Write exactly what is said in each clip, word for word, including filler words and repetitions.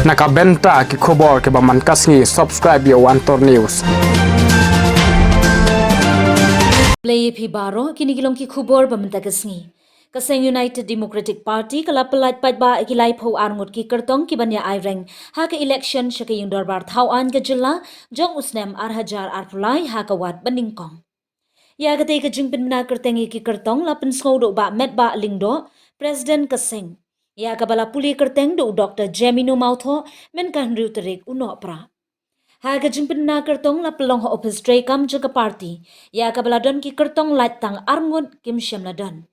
Na ka bynta ki khubor kiba man ka sngi, subscribe ïa u Antor News. Khublei ïa phi baroh, kine ki long ki khubor ba mynta ka sngi. Ka seng United Democratic Party ka la pyllait paidbah ïa ki laiphew ar ngut ki kyrtong kiban ïa aireng ha ka election sha ka ïing dorbar thaw aiñ ka jylla jong u snem ar hajar arphew lai ha ka wad ba nyngkong. Ïa katei ka jingpynbna kyrteng ïa ki kyrtong la pynsngew da u Bah Metbah Lyngdoh, President ka seng, ïa kaba la pule kyrteng da u Doktor Jemino Mawthoh, mynta ka hynriew tarik u Nohprah. Ha ka jingpynbna kyrtong la pynlong ha ophis treikam jong ka party, ïa kaba la don ki kyrtong lait tang ar ngut kim shym la don.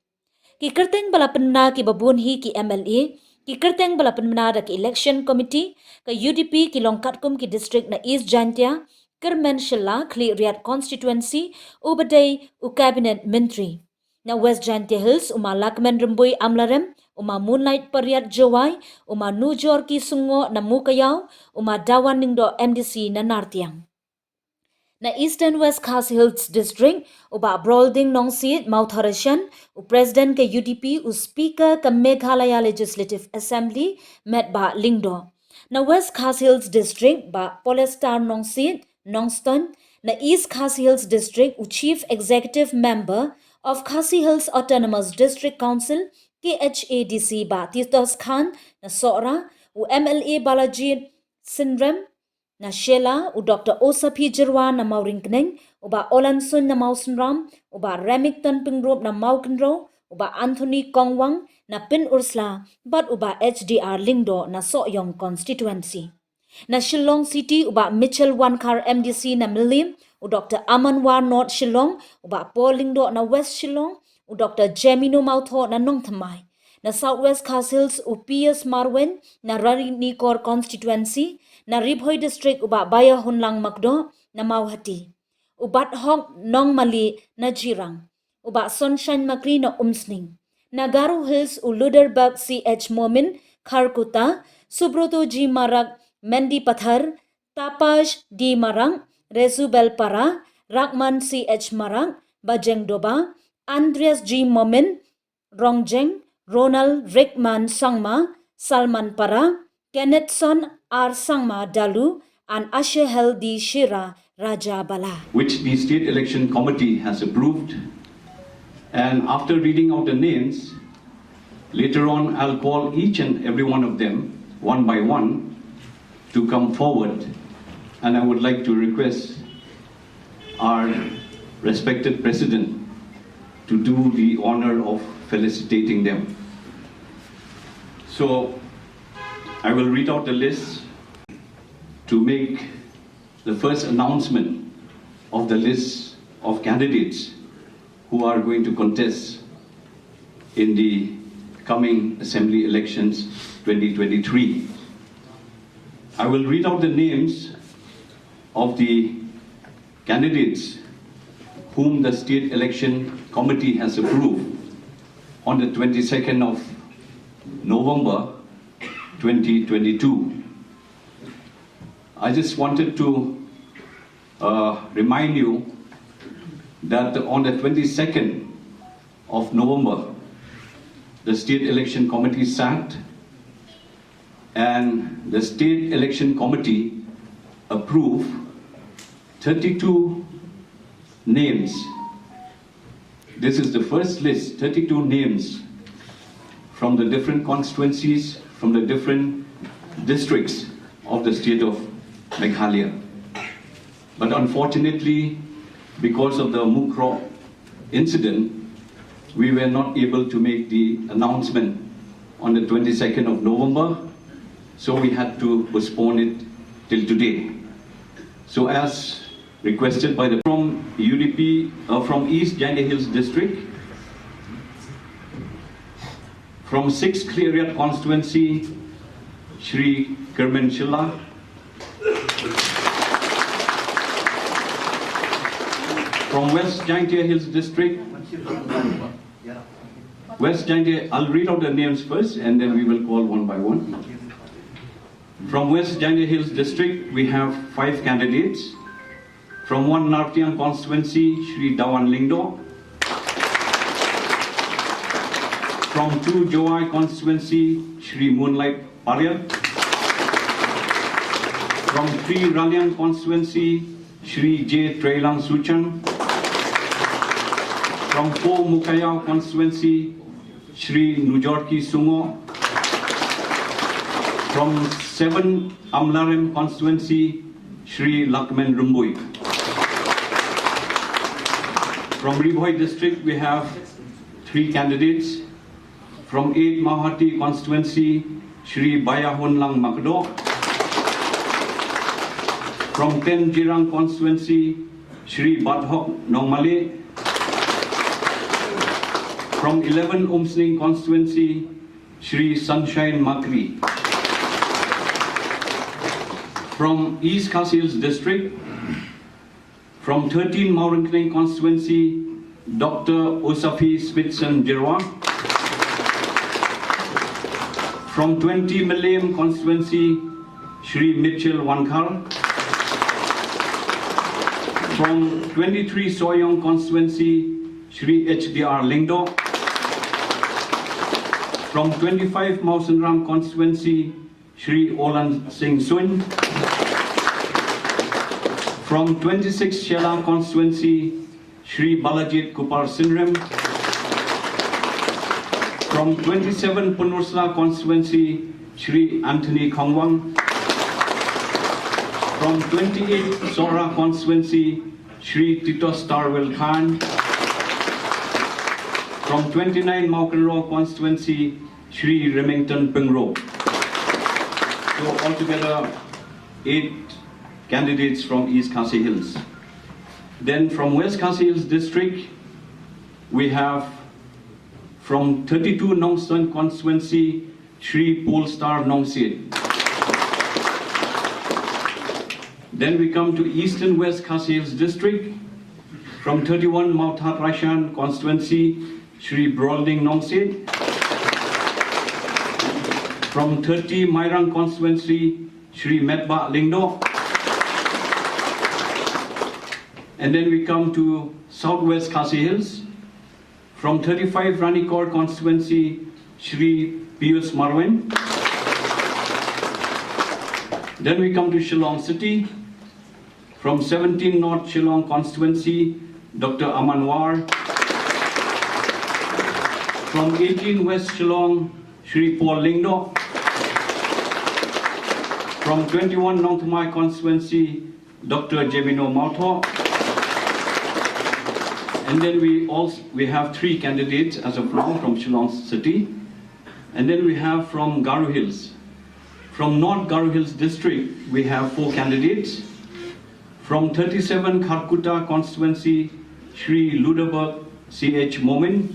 Ki kyrteng ba la pynbna kiba bun hi ki M L A, ki kyrteng ba la pynbna da ki election committee, ka U D P, ki long katkum ki district na East Jaintia, Kyrmen Shylla, Khliehriat constituency, uba dei u cabinet myntri. Na West Jaintia Hills, u Ma Lahkmen Rymbui Amlarem, u Ma Moonlight Pariat Jowai, u Ma Nujorki Sungoh na Mowkaiaw, u Ma Dawan Lyngdoh M D C na Nartiang. Na Eastern West Khasi Hills District, u Bah Brolding Nongsiej Mawthadraishan, u President ka U D P, u Speaker ka Meghalaya Legislative Assembly, Metbah Lyngdoh. Na West Khasi Hills District, Bah Polestar Nongsiej Nongstoiñ, na East Khasi Hills District, u Chief Executive Member of Khasi Hills Autonomous District Council, K H A D C, Bah Titos Khan na Sohra, u M L A Balaji Synrem na Shella, u Doktor Osaphi Jyrwa na Mawryngkneng, u Bah Olansuin na Mawsynram, u Bah Remington Pyngrope na Mawkynrew, u Bah Anthony Kongwang na Pynursla, bad u Bah H D R Lyngdoh na Sohiong constituency. Na Shillong City, u Bah Michelle Wankhar M D C na Mylliem, u Doktor Aman War North Shillong, u Bah Paul Lyngdoh na West Shillong, u Doktor Jemino Mawthoh na Nongthymmai. Na South West Khasi Hills, u Pius Marwein na Ranikor constituency, na Ri Bhoi District, u Bah Baïahunlang Makdoh na Mawhati, u Bathok Nongmali na Jirang, u Bah Sonshaiñ Makri na Umsning. Na Garo Hills, u Luderbag C H Momin, Kharkutta, Subroto G Marak, Mendipathar, Tapaj D Marak, Resubel Para, Rakman C H Marak, Bajengdoba, Andreas G Momin, Rongjeng, Ronald Rickman Sangma, Salman Para, Kennethson R Sangma Dalu, and Ashehel D Shira Rajabala. Which the State Election Committee has approved. And after reading out the names, later on I'll call each and every one of them one by one to come forward. And I would like to request our respected President to do the honor of felicitating them. So I will read out the list to make the first announcement of the list of candidates who are going to contest in the coming assembly elections twenty twenty-three. I will read out the names of the candidates whom the State Election Committee has approved on the twenty-second of November twenty twenty-two. I just wanted to uh, remind you that on the twenty-second of November, the State Election Committee sat and the State Election Committee approved thirty-two names. This is the first list, thirty-two names from the different constituencies, from the different districts of the state of Meghalaya. But unfortunately, because of the Mukroh incident, we were not able to make the announcement on the twenty-second of November, so we had to postpone it till today. So as requested by the, from U D P, uh, from East Jaintia Hills District, from sixth Khliehriat Constituency, Shri Kermen Shylla. From West Jaintia Hills District, West Jaintia, I'll read out the names first and then we will call one by one. From West Jaintia Hills District, we have five candidates. From one Nartiang Constituency, Shri Dawan Lyngdoh. From two Jowai Constituency, Shri Moonlight Pariat. From three Raliang constituency, Shri J Treilang Suchang. From four Mukaiaw constituency, Shri Nujorki Sungo. From seven Amlarem constituency, Shri Lakmen Rumbui. From Ri Bhoi district, we have three candidates. From eight Mawhati constituency, Shri Bayahunlang Makdo. From ten Jirang constituency, Shri Badhok Nongmale. From eleven Umsning constituency, Shri Sunshine Makri. From East Khasi Hills district, from thirteen Mawryngkneng constituency, Doctor Osafi Smithson Jirwa. From twenty Mylliem constituency, Shri Mitchell Wankhar. From twenty-three Sohiong constituency, Shri H D R Lyngdoh. From twenty-five Mawsynram constituency, Shri Olan Singh Suin. From twenty-six Shella constituency, Shri Balajit Kupar Synrem. From twenty-seven Pynursla constituency, Shri Anthony Khongwang. From twenty-eight Sohra constituency, Shri Titos Tarwell Khan. From twenty-nine Mawkynrew constituency, Shri Remington Pyngrope. So altogether, eight candidates from East Khasi Hills. Then from West Khasi Hills district, we have from thirty-two Nongstoin constituency, Shri Polestar Nongsiej. Then we come to Eastern West Khasi Hills district. From thirty-one Mawthadraishan constituency, Shri Brolding Nongsiej. From thirty Mairang constituency, Shri Metbah Lyngdoh. And then we come to Southwest Khasi Hills. From thirty-five Ranikor constituency, Shri Pius Marwein. Then we come to Shillong City. From seventeen North Shillong constituency, Doctor Aman War. From eighteen West Shillong, Shri Paul Lyngdoh. From twenty-one Nongthymmai constituency, Doctor Jemino Mawthoh. And then we also we have three candidates as of now from Shillong City. And then we have from Garo Hills. From North Garo Hills district, we have four candidates. From thirty-seven Kharkutta constituency, Shri Ludaberg C H Momin.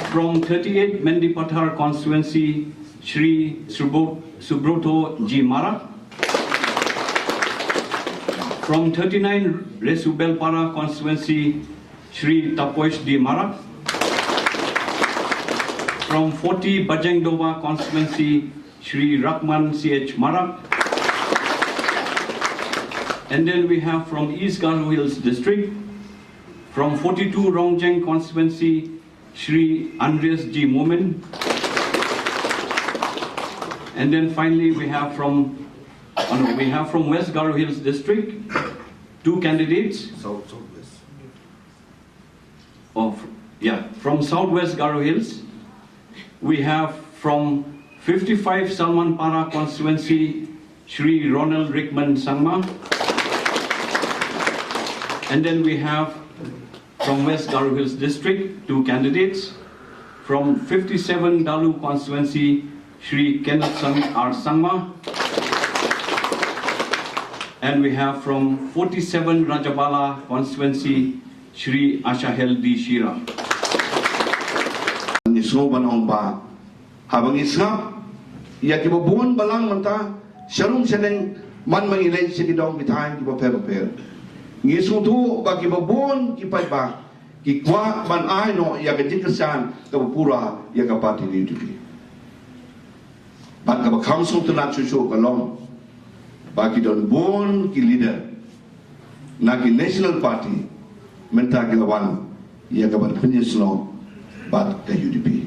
From thirty-eight Mendipathar constituency, Shri Subro- Subroto G Marak. From thirty-nine Resubelpara constituency, Shri Taposh D Marak. From forty Bajengdoba constituency, Shri Rakman C H Marak. And then we have from East Garo Hills district, from forty-two Rongjeng constituency, Shri Andreas G Momin. And then finally we have from oh no, we have from West Garo Hills district two candidates. South, Southwest. Of yeah, from Southwest Garo Hills, we have from fifty-five Salmanpara constituency, Shri Ronald Rickman Sangma. And then we have from West Garo Hills District, two candidates. From fifty-seven Dalu constituency, Shri Kenneth Sang- R Sangma. And we have from forty-seven Rajabala constituency, Shri Ashahel D Shira. Ngi sngewbha ban ong ba haba ngi sngap ïa kiba bun balang mynta sharum shaneng man ma ngi leit sha ki dong ki thaiñ kiba pher bapher, ngi sngewthuh ba kiba bun ki paidbah ki kwah ban ai noh ïa ka jingkyrshan kaba pura ïa ka party ka U D P. Bad kaba kham sngewtynnat shuh shuh ka long ba ki don bun ki leader na ki national party mynta ki la wan ïa ka ban pynïasnoh bad ka U D P.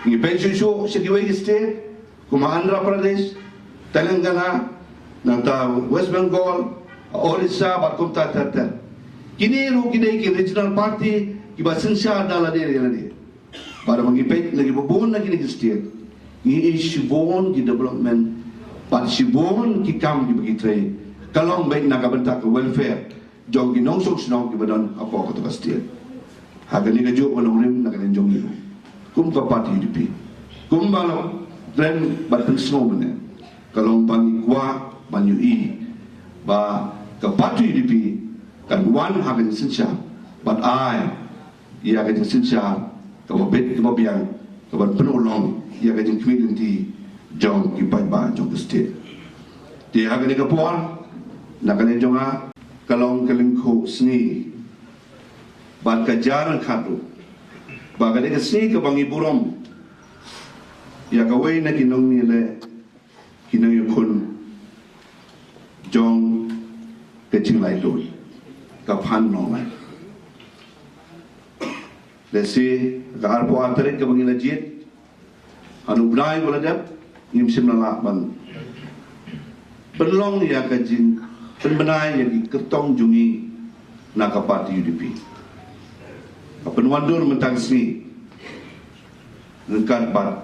Ngi peit shuh shuh sha kiwei ki state kum ha Andhra Pradesh, Telangana, nangta West Bengal, Orissa, bad kumta ter ter. Kine ruh ki dei ki regional party kiba synshar da lade ïa lade. Bad haba ngi peit na kiba bun na kine ki state, ngi ïohi shibun ki development bad shibun ki kam kiba ki trei, ka long beit na ka bynta ka welfare jong ki nongshong shnong kiba don hapoh kato ka state. Ha kane kajuh ka nongrim na ka liang jong ngi kum ka party U D P, kumba la kren bad pynsngew mynne, ka long ba ngi kwah ban ïohi ba ka party U D P kan wan ha ka jingsynshar bad ai ïa ka jingsynshar kaba bit kaba biang, kaban pynurlong ïa ka jingkhmih lynti jong ki paidbah jong ka state. Te ha kane ka por, na ka liang jong nga, ka long ka lyngkhuh sngi bad ka jar ryngkat ruh ba ka dei ka sngi kaba ngi burom ïa kawei na ki nongïaleh, ki nongïakhun jong ka jinglaitluid, ka Phan Nonglait. Lehse ka arphew ar tarik kaba ngi la jied, ha une u bnai ba la dep, ngim shym la lah ban pynlong ïa ka jingpynbna ïa ki kyrtong jong ngi na ka party U D P. Ka pynwandur mynta ka sngi ryngkat bad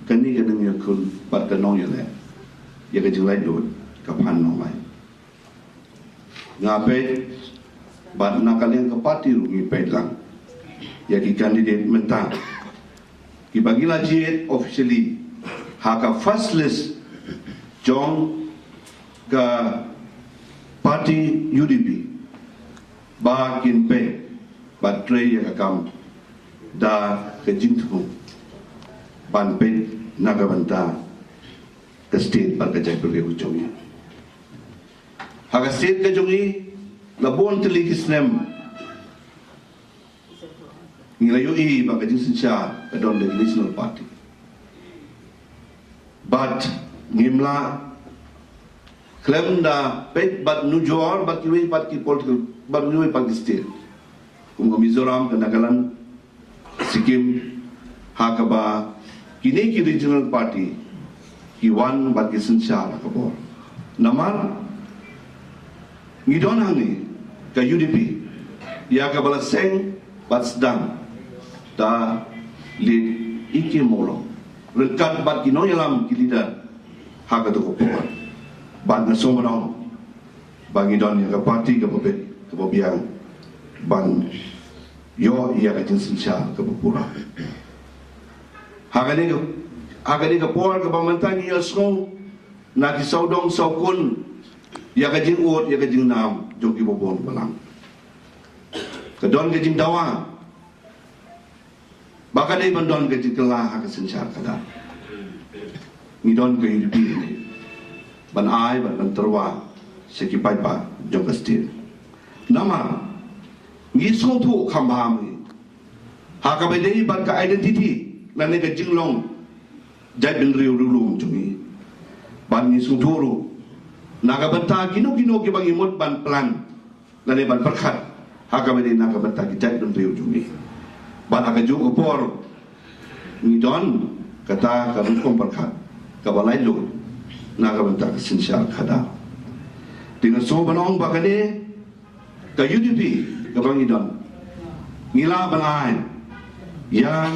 kane ka nongïakhun bad ka nongïaleh ïa ka jinglaitluid, ka Phan Nonglait. Nga peit bad na ka liang ka party ruh ngi peit lang ïa ki candidate mynta kiba ngi la jied officially ha ka first list jong ka party U D P ba kin peit bad trei ïa ka kam da ka jingthmu ban peit na ka bynta ka state bad ka jaitbynriew jong ngi. Ha ka state ka jong ngi, la bun tylli ki snem ngi la ïohi ba ka jingsynshar ka don da ki national party. Bad ngim lah khlem da peit bad nujor bad kiwei pat ki political, bad kiwei pat ki state, kum ka Mizoram, ka Nagaland, Sikkim, ha kaba kine ki regional party ki wan bad ki synshar ha ka bor. Namar ngi don hangne ka U D P ïa kaba la seng bad sdang da Late E K Mawlong ryngkat bad ki nongïalam, ki leader ha kato ka por. Bad nga sngew ban ong ba ngi don ïa ka party kaba bit kaba biang ban ïoh ïa ka jingsynshar kaba pura. Ha kane ka, ha kane ka por kaba mynta ngi ïohsngew na ki sawdong sawkun ïa ka jingud, ïa ka jingnam jong kiba bun balang. Ka don ka jingdawa ba ka dei ban don ka jingkylla ha ka synshar khadar. Ngi don ka U D P ban ai, ban, ban tyrwa sha ki paidbah jong ka state. Namar ngi sngewthuh kham bha ngi ha kaba dei bad ka identity lane ka jinglong jaitbynriew riewlum jong ngi. Bad ngi sngewthuh ruh na ka bynta kino kino kiba ngi mut ban plan lane ban pyrkhat ha kaba dei na ka bynta ki jaitbynriew jong ngi. Bad ha kajuh ka por ngi don kata ka rukom pyrkhat kaba laitluid na ka bynta ka synshar khadar. Te nga sngew ban ong ba kane ka U D P kaba ngi don, ngi lah ban ai ïa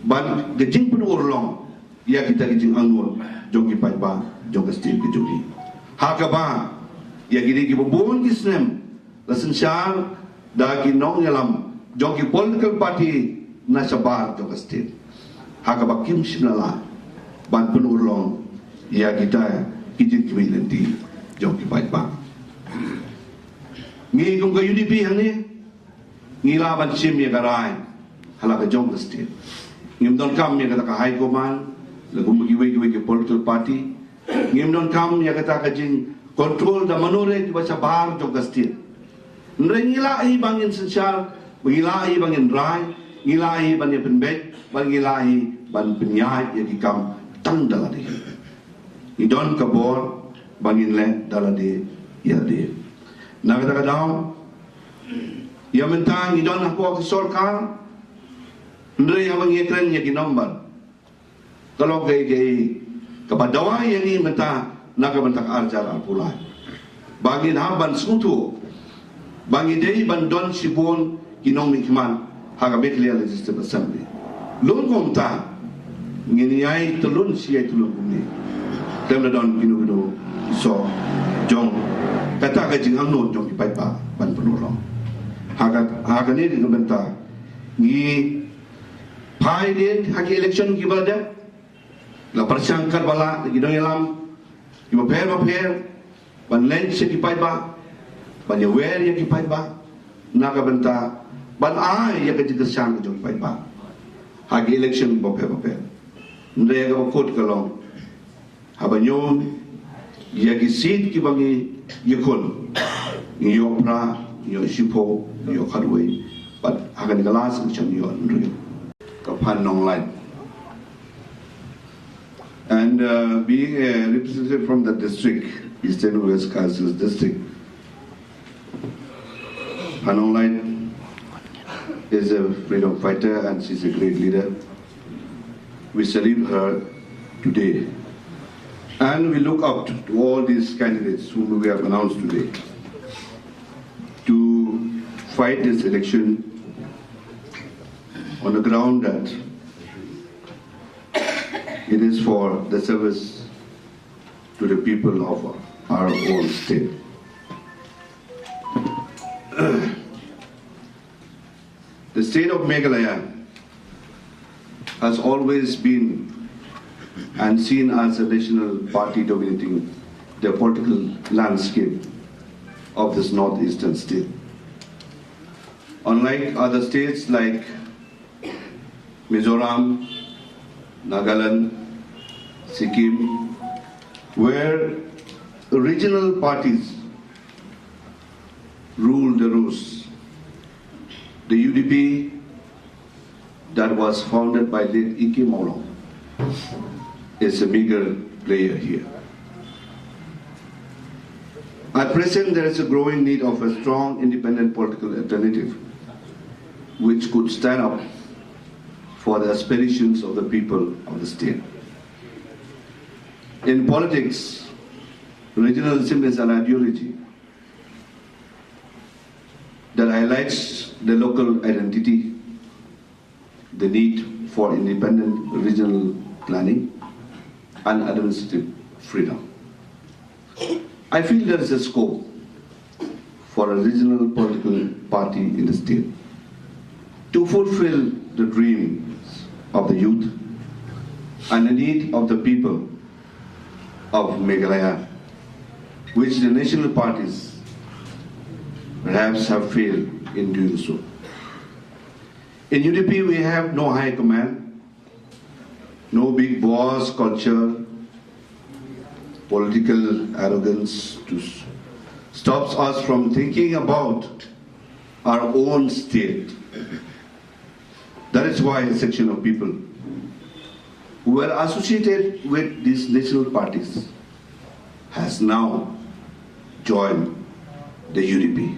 ban ka jingpynurlong ïa kita ki jingangnud jong ki paidbah jong ka state ka jong ngi. Ha kaba ïa kine kiba bun ki snem la synshar da ki nongïalam jong ki political party na shabar jong ka state, ha kaba kim shym la lah ban pynurlong ïa kita ki jingkhmih lynti jong ki paidbah. Ngi kum ka U D P hangne ngi lah ban shim ïa ka rai ha la ka jong ka state. Ngim donkam ïa kata ka high command la kum kiwei kiwei ki political party. Ngim donkam ïa kata ka jingcontrol da mano re kiba shabar jong ka state. Hynrei ngi lah hi ba ngin synshar, ngi lah hi ba ngin rai, ngi lah hi ban ïa pynbeit, ba ngi lah hi ban pynïaid ïa ki kam tang da lade. Ngi don ka bor ba ngin leh da lade ïa lade. Na kata ka daw, ïa mynta ngi don hapoh ka sorkar, hynrei haba ngi kren ïa ki number, ka long kaei kaei Kaba dawa ïa ngi mynta na ka bynta ka ar hajar arphew lai, ba ngin hap ban sngewthuh ba ngi dei ban don shibun ki nongmihkhmat ha ka Meghalaya Legislative Assembly. Lum kumta ngin ïai tylun shi ïai tylun kumne. Tem da don kino kino ki soh jong kata ka jingangnud jong ki paidbah ban pynurlong. Ha ka, ha kane ka bynta ngi phai dien ha ki election kiba la dep, la pyrshang katba lah da ki nongïalam kiba pher ba pher ban leit sha ki paidbah, ban ïawer ïa ki paidbah na ka bynta ban ai ïa ka jingkyrshan ka jong ki paidbah ha ki election ba pher ba pher. Hynrei ïa kaba kut ka long, haba ñiew ïa ki seat kiba ngi ïakhun, ngi ïoh phra, ngi ïoh shiphew, ngi ïoh khatwei, bad ha kane ka last election ngi ïoh hynriew. Ka Phan Nonglait. And uh, being a representative from the district, Eastern West Khasi Hills District, Phan Nonglait is a freedom fighter and she's a great leader. We salute her today. And we look up to all these candidates whom we have announced today to fight this election on the ground that it is for the service to the people of our own state. The state of Meghalaya has always been and seen as a national party dominating the political landscape of this northeastern state. Unlike other states like Mizoram, Nagaland, Sikkim, where regional parties rule the roost, the U D P that was founded by late E K Mawlong is a bigger player here. At present, there is a growing need of a strong independent political alternative which could stand up for the aspirations of the people of the state. In politics, regionalism is an ideology that highlights the local identity, the need for independent regional planning, and administrative freedom. I feel there is a scope for a regional political party in the state to fulfill the dreams of the youth and the need of the people of Meghalaya, which the national parties perhaps have failed in doing so. In U D P, we have no high command, no big boss culture, political arrogance to s- stops us from thinking about our own state. That is why a section of people who were associated with these national parties has now joined the U D P.